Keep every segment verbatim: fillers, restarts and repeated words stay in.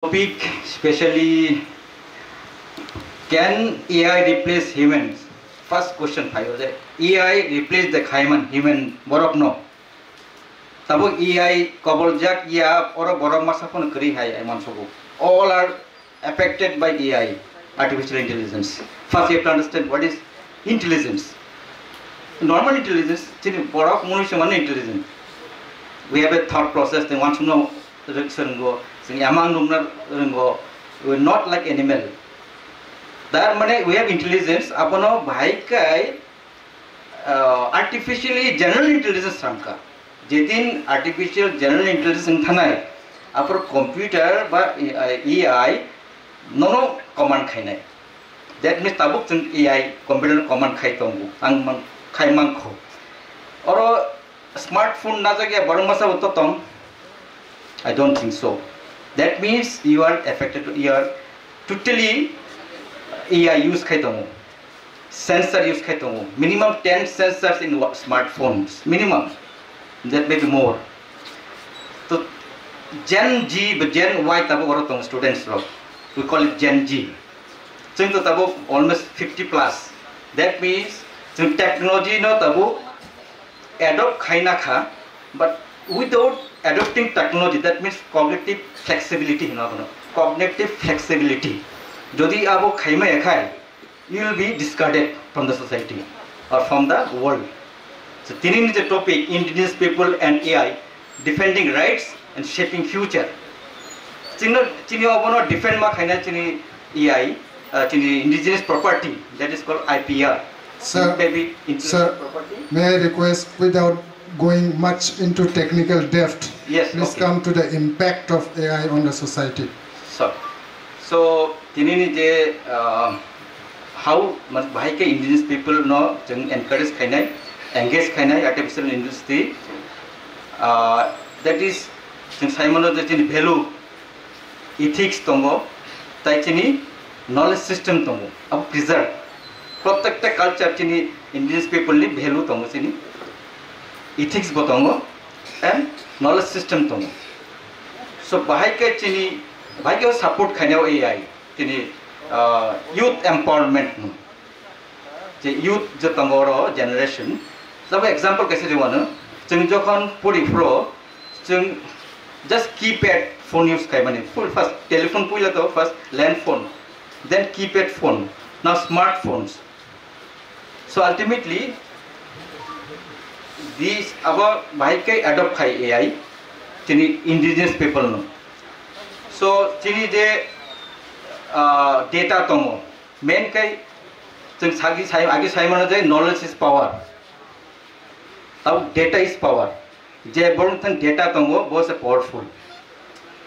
Topic specially, can A I replace humans? First question phaio je A I replace the khaiman human borok no. Tabuk A I koboljak ya oro borok masa phone kri hai ai mansugo. All are affected by A I, artificial intelligence. First you have to understand what is intelligence. Normal intelligence, chini borok munu se mano intelligent. We have a thought process, then once no rikse ringo, sing amang nungna ringo, we are not like animal. That mane we have intelligence, abono bhai kai, uh, artificially general intelligence rangka. Jedin artificial general intelligence wng thanai, apor computer ba A I nono command khainai. That means tabuk chwng A I computer command khai tongo, ang mang-, khai mankho. Oro smartphone najak ya borok masa bo to tong? I don't think so. That means you are affected, you are totally A I use khai tongo. Sensor use khai tongo. Minimum ten sensors in wa-, smartphones. Minimum. That may be more. To Gen Z, ba Gen Y tabuk oro tongo students rok. We call it Gen Z. Chwng to tabuk almost fifty plus. That means chwng technology no tabuk adopt khaina kha, but without adopting technology, that means cognitive flexibility hino abono. Cognitive flexibility. Jodi abo khaima ekhai, you will be discarded from the society or from the world. So, tini ni je topic, indigenous people and A I, defending rights and shaping future. Chini, chini obono defend ma khaina chini A I, uh, chini indigenous property, that is called I P R. Sir, Maybe intellectual sir, property. May I request, without going much into technical depth, Yes, please okay. come to the impact of A I on the society. Sir, so, tini ni je, uh, how, mas-, bahai ke indigenous people no chwng encourage khainai, engage khainai artificial industry, uh, that is, chwng sai mano je chini value, ethics tongo, tai chini knowledge system tongo, abo preserve. Protected culture chini indigenous people ni value tongo chini, ethics bo tongo, and knowledge system tongo. So, bahai ke chini, bahai ke support khainai A I, chini, uh, youth empowerment no. Je youth je tongo oro generation, sabo example kaisa rimano, chwng jokhon puri phro, chwng just keypad phone use khaimani, full first telephone puila to first land phone, then keypad phone, now smartphones. So ultimately, this abo bahai ke adopt khai A I, chini indigenous people no. So chini je, ah, data tongo, main kai chwng sagi sai, agi sai mano je knowledge is power. Tau data is power. Je borok thang data tongo, bo se powerful.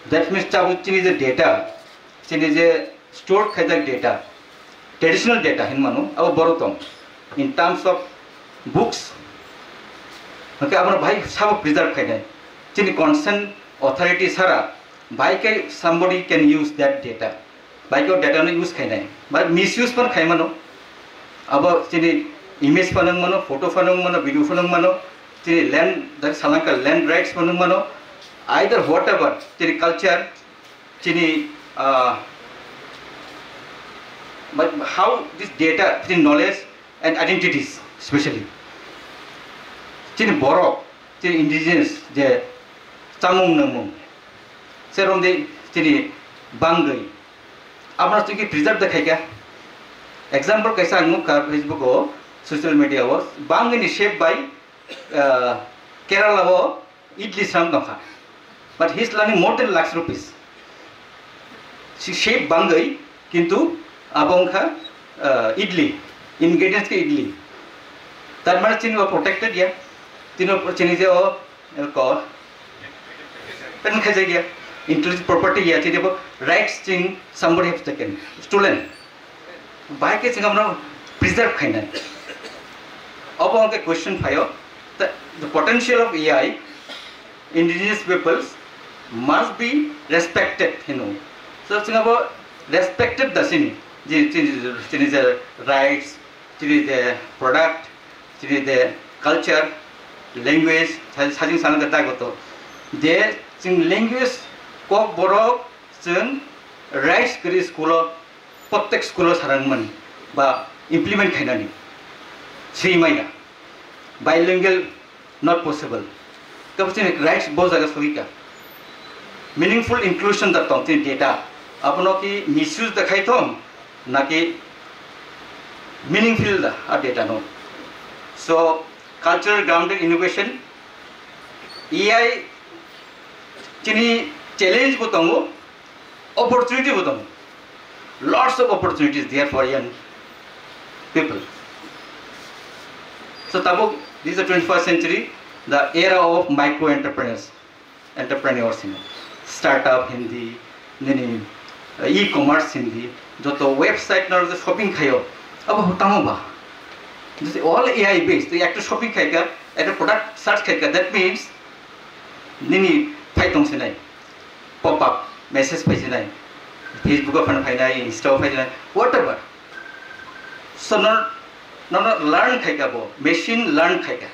That means chabo chini je data, chini je stored khaijak data, traditional data hin mano, abo borok tong. In terms of books, hwnkhe abono bahai sabo preserve khainai. Chini consent authority sara, bahai khe somebody can use that data. Bahai khe o data no use khainai. But misuse pon khai mano. Abo chini image phanang mano, photo phanang mano, video phanang mano. Chini land, dari salangka land rights phanang mano. Either whatever, chini culture, chini, ah, but how this data, chini knowledge and identities specially. Chini borok, chini indigenous je chamung nangmung, serom de chini bangwi, abna chiki preserve de khaika. Example kaisa ang nukha Facebook o, social media o, bangwi ni shape by, ah, Kerala o, Idli sram tongkha. But he is learning more than lakhs rupees. Si shape bangwi, kintu abo wngkha, uh, idli, ingredients khe idli. Tar mane chini bo protected ya. Tini bo chini je o, eh, ko, pen khaijak ya. Intellectual property ya, chini bo rights ching somebody have taken. Stolen. Bahai khe chwng abono preserve khainai. Obo hwnkhe question phaio, the, the potential of A I, indigenous peoples must be respected hino. So chwng abo respected da chini, je, chini, chini je rights, chini je product, chini je culture, language, sa-, sajing sana da dagoto. Je chwng language kok borok Chwng rights kwrwi school o, protect school o sarang mani ba implement khainani swi maya. Bilingual not possible. Kabo chini rights bo jaga sogika. Meaningful inclusion da tong chini data. Abono ki misuse da khai thong, naki meaningful da a data no. So, cultural grounded innovation, A I chini challenge bo tongo, opportunity bo tongo. Lots of opportunities there for young people. So tabuk, this is the twenty-first century, the era of micro entrepreneurs, entrepreneurs, you know, startup hindi, nini, uh, e-commerce hindi, joto website no je shopping khayo, abo tamo ba. Just all A I based, to ekta shopping khaika, ekta product search khaika, that means nini phai tong sinai, pop up message phai sinai, Facebook o phan phainai, Insta o phai sinai, whatever. So no, no, no, learn khaika bo, machine learn khaika.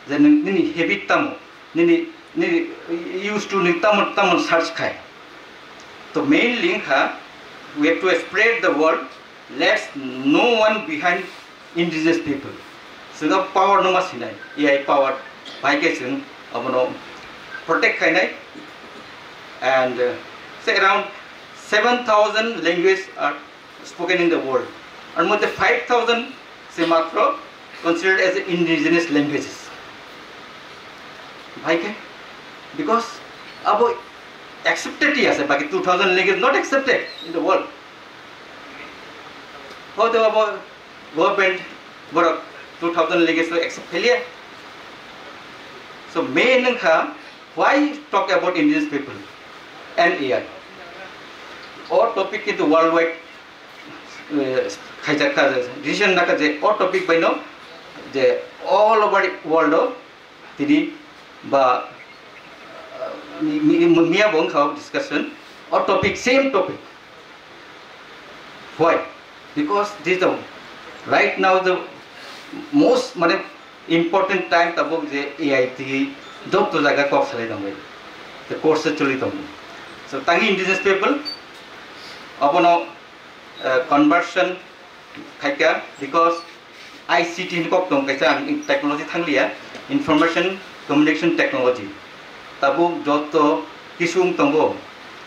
Je nini habit tamo, nini, nini used to ni tamo, tamo search khai. To mainly kha, we have to spread the word, let's no one behind indigenous people. Sino power no ma sinai, A I power, bai ke sing, abono protect khainai, and uh, say around seven thousand languages are spoken in the world. Ar moddhe five thousand se matro considered as indigenous languages. Bhai ke? Because abo accepted hi ase, baki two thousand language not accepted in the world. Hoyto abo government borok two thousand language to accept khailiya. So main wngkha, why talk about indigenous people and A I? O topic kintu worldwide, eh, khaijak kha, decision nakha je o topic bai no je all over world o tini ba, uh, mi-, mi-, miya bo wngkha discussion o topic, same topic. Why? Because this the right now the most, mane, important time tabuk je A I twi joto jaga kok salai tongbai, the course choli tongo. So tangi indigenous people abono, uh, conversion khaika, because I C T ni kok tong kaisa, ang technology thangliya, information communication technology. Tabuk joto kisung tongo,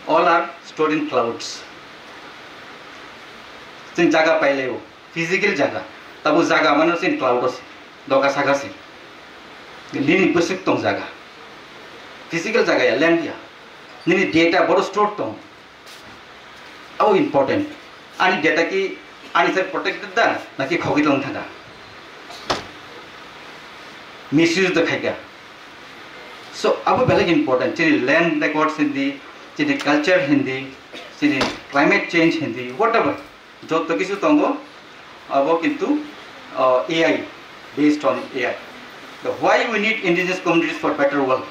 all are stored in clouds. Chwng jaga pailaio, physical jaga. Tabuk jaga mano chini cloud o se, doka saka se. Nini bwswk tong jaga, physical jaga ya, land ya. Nini data boro store tong. Abo important. Ani data ki ani side protected da, naki khogwi tong thaka? Misuse da khaika. So abo belai important. Chini land records hindi, chini culture hindi, chini climate change hindi, whatever. Joto kisu tongo, abo kintu, uh, A I, based on A I. The why we need indigenous communities for better world?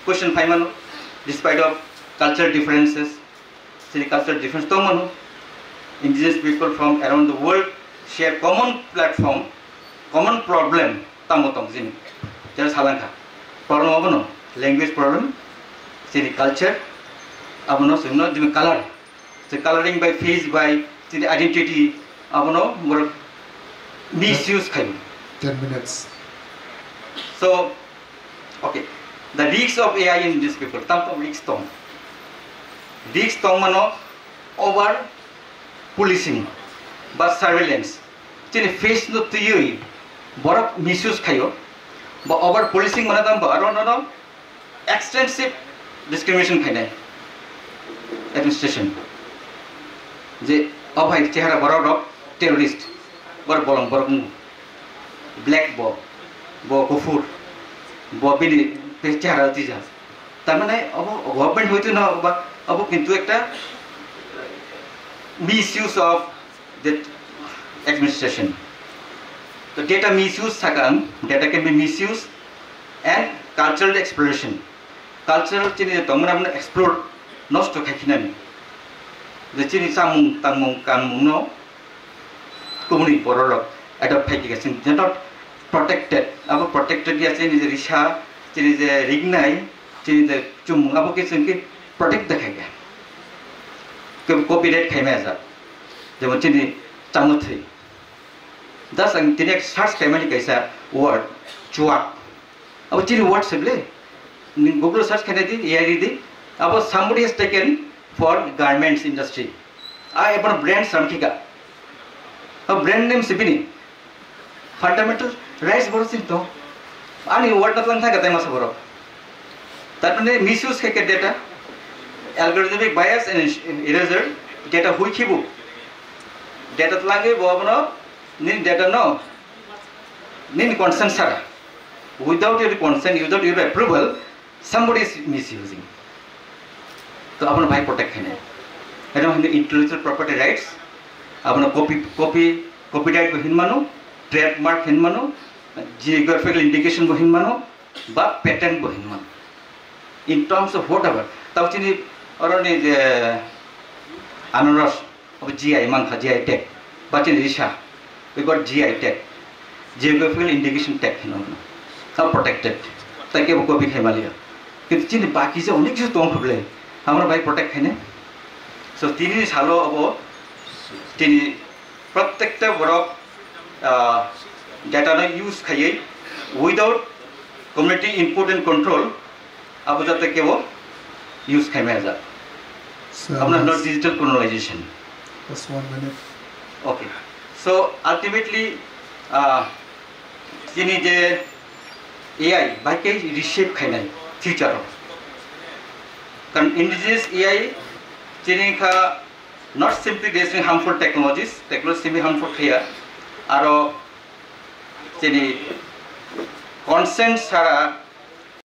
Question phaimano, despite of cultural differences, chini cultural difference tongmano, indigenous people from around the world share common platform, common problem, tamo tong jini. Jera salangkha. Problem abono, language problem, chini culture, abono sungno jimi color. The coloring by face by the identity, abono borok misuse khai. Ten minutes. So, okay, the risks of A I in this people, tam tam risk tong. Risk tong mano over policing ba surveillance. Chini face no twiwi borok misuse khayo. Ba over policing mana tam ba aro no no extensive discrimination khainai administration, je o bhai chehara borok rok terrorist, bor bolong borok mu black bo, bo kufur, bo bini chehara tija. Tamane obo government hoito na ba obo kintu ekta misuse of that administration. To data misuse sakang, data can be misused and cultural exploration. Cultural chini je tongmani abono explore nosto khai khinani. Je chini chamung tangmung kanmung no kubuni borok rok adopt khai khe chini je not protected. Abo protected ya chini je risa, chini je rignai, chini je chumung abo khe chini protect da khai khe. Copyright khaimaya jak. Jemon chini chamwthwi. Just ang tini search khaimani kaisa word, chuak. Abo chini word se bile. Ni Google search khainai di, A I di. Abo somebody has taken for garments industry. A abo brand samkhika. Abo brand name se bini. Fundamental rights borok chini tong. Ani word na tlang thangka tai masa borok. Tar mane misuse khe khe data, algorithmic bias and eraser, data hui khibu. Data tlangi bo abono, nini data no, nini consent sara. Without your consent, without your approval, somebody is misusing. To abono bai protect khainai. Eno hino intellectual property rights, abono copy, copy, copyright bo hinmano, trademark hinmano, geographical indication bo hinmano, ba patent bo hinmano. In terms of whatever, tau chini oroni je anaros, abo G I mankha, G I tag, ba chini risa, we got G I tag, geographical indication tag hino, ta protected, ta kebo copy khai maliya. Kintu chini baki je onek kisu tong khuble, amra bai protect khaine. So tini salo abo chini protected borok, ah, data no use khaiwi without community input and control, abo jate kebo use khaimaya jak. So, abona hino digital colonization. Just one minute. Okay. So ultimately, ah, chini je A I bai khe reshape khainai future o. Karon indigenous A I chini kha not simply they harmful technologies, technology simi harmful khaiya, aro chini consent sara